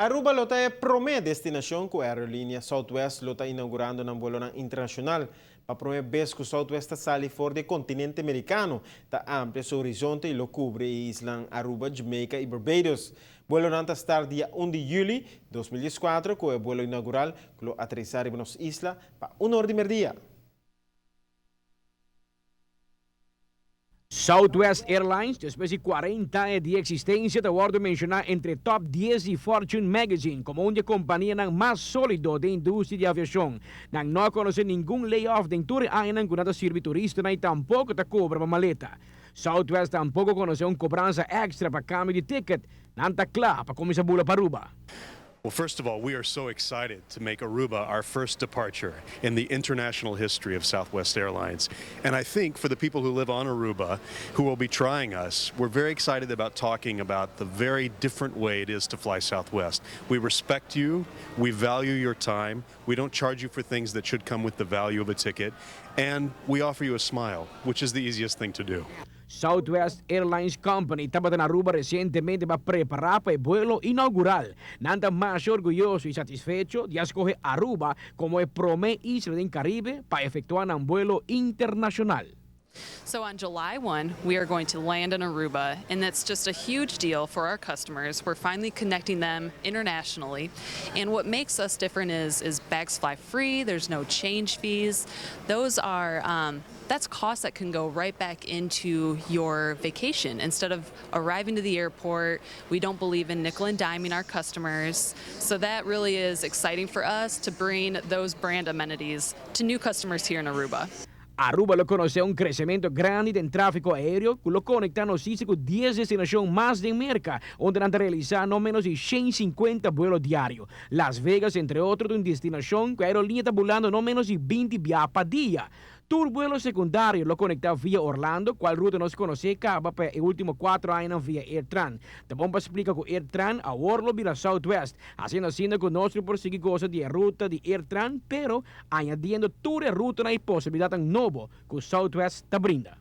Aruba lo ta e prome destinacion cu aerolinea Southwest lo ta inaugurando nan vuelonan internacional. Pa prome bes cu Southwest ta sali for di e continente Mericano, ta amplia su horizonte y lo cubri e islan Aruba, Jamaica y Barbados. Vuelonan ta start dia 1 di juli 2014 cu e vuelo inaugural cu lo aterisa riba nos isla pa 1 or di merdia. Southwest Airlines, despues di 40 aña di existencia, ta wordo menciona entre top 10 di Fortune Magazine como un di e companianan mas solido den industria di aviacion. Nan no a conoce ningun layoff den tur e añanan cu nan ta sirbi turistanan y tampoco ta cobra pa maleta. Southwest tampoco conoce un cobransa extra pa cambio di ticket. Nan ta cla pa cuminsa bula pa Aruba. Well, first of all, we are so excited to make Aruba our first departure in the international history of Southwest Airlines. And I think for the people who live on Aruba who will be trying us, we're very excited about talking about the very different way it is to fly Southwest. We respect you, we value your time, we don't charge you for things that should come with the value of a ticket, and we offer you a smile, which is the easiest thing to do. Southwest Airlines Company tabata na Aruba recientemente pa prepara pa e vuelo inaugural. Nan ta masha orguyoso y satisfecho di a scoge Aruba como e prome isla den Caribe pa efectua nan vuelo internacional. So on July 1, we are going to land in Aruba, and that's just a huge deal for our customers. We're finally connecting them internationally. And what makes us different is bags fly free, there's no change fees. That's costs that can go right back into your vacation. Instead of arriving to the airport, we don't believe in nickel and diming our customers. So that really is exciting for us to bring those brand amenities to new customers here in Aruba. Aruba lo conoce un crecemento grandi den trafico aereo cu lo conecta nos isla cu 10 destinacion mas den Merca, unda nan ta realisa no menos di 150 vuelo diario. Las Vegas, entre otro, ta un destinacion cu e aerolinea ta bulando no menos di 20 biaha pa dia. Tur vuelo secundario lo conecta via Orlando, cual ruta nos conoce caba pa e ultimo 4 aña via AirTran. Ta bon pa splica cu AirTran awor lo bira Southwest, haciendo asina cu nos por sigui goza di ruta di AirTran, pero añadiendo tur e ruta y posibilidad nobo cu Southwest ta brinda.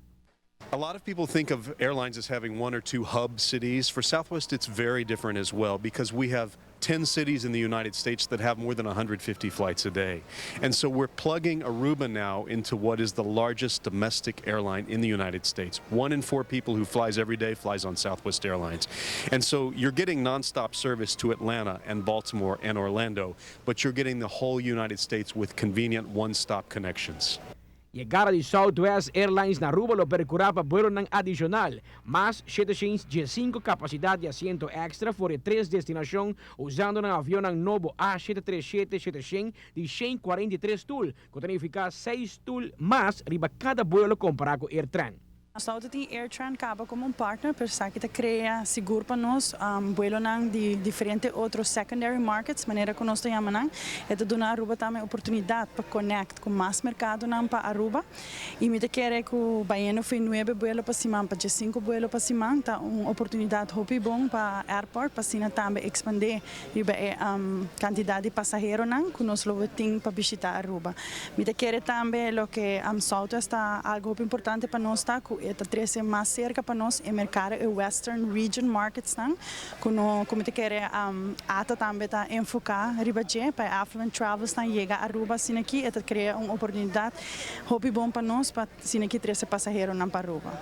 A lot of people think of airlines as having one or two hub cities. For Southwest, it's very different as well because we have 10 cities in the United States that have more than 150 flights a day. And so we're plugging Aruba now into what is the largest domestic airline in the United States. One in four people who flies every day flies on Southwest Airlines. And so you're getting nonstop service to Atlanta and Baltimore and Orlando, but you're getting the whole United States with convenient one-stop connections. Yegada di Southwest Airlines na Aruba lo percura pa vuelonan adicional, mas 705 capacidad di asiento extra for tres destinacion, usando un avion nobo A737-700 di 143 stoel, cu ta significa 6 stoel mas riba cada vuelo compara cu AirTran. Nos tin AirTran caba como un partner, pero esaki ta crea sigur pa nos vuelonan di diferente otro secondary markets, manera cu nos ta yama nan, y ta duna Aruba tambe oportunidad pa connect cu mas mercadonan pa Aruba. Y mi ta kere cu bayendo for di 9 vuelo pa siman pa 5 vuelo pa siman, ta un oportunidad hopi bon pa airport, pa asina tambe expande e cantidad di pasaheronan cu nos lo tin pa bishita Aruba. Mi ta kere tambe loke Southwest ta algo importante pa nos ta cu ta trece mas cerca pa nos e mercado e Western Region markets nan, cu no cu mi ta kere ATA tambe ta enfoca riba dje pa affluent travelers nan yega Aruba, asina aki ta crea un oportunidad hopi bon pa nos pa asina aki trece pasaheronan pa Aruba.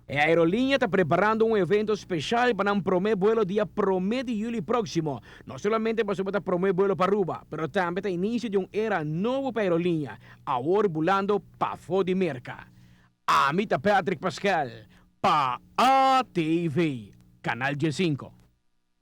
E aerolinea ta preparando un evento special pa un prome vuelo dia 1 di juli proximo. No solamente pa e prome vuelo pa Aruba, pero tambe ta inicio di un era nobo pa e aerolinea, awor bulando pafo di Merca. Ami ta Patrick Pascal, pa ATV, Canal G5.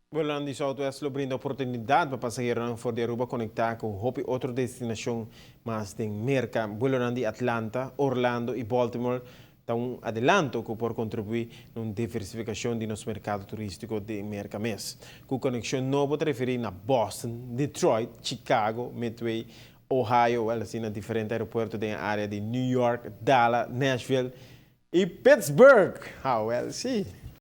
Vuelonan di Southwest lo brinda oportunidad pa pasahero for di Aruba conecta cu hopi otro destinacion mas den Merca. Vuelonan di Atlanta, Orlando y Baltimore ta un adelanto cu por contribui na un diversificacion di nos mercado turistico di Merca mes. Cu conexion nobo ta referi na Boston, Detroit, Chicago, Midway, Ohio, asina diferente aeropuerto den area di New York, Dallas, Nashville y Pittsburgh. Ah, well, si.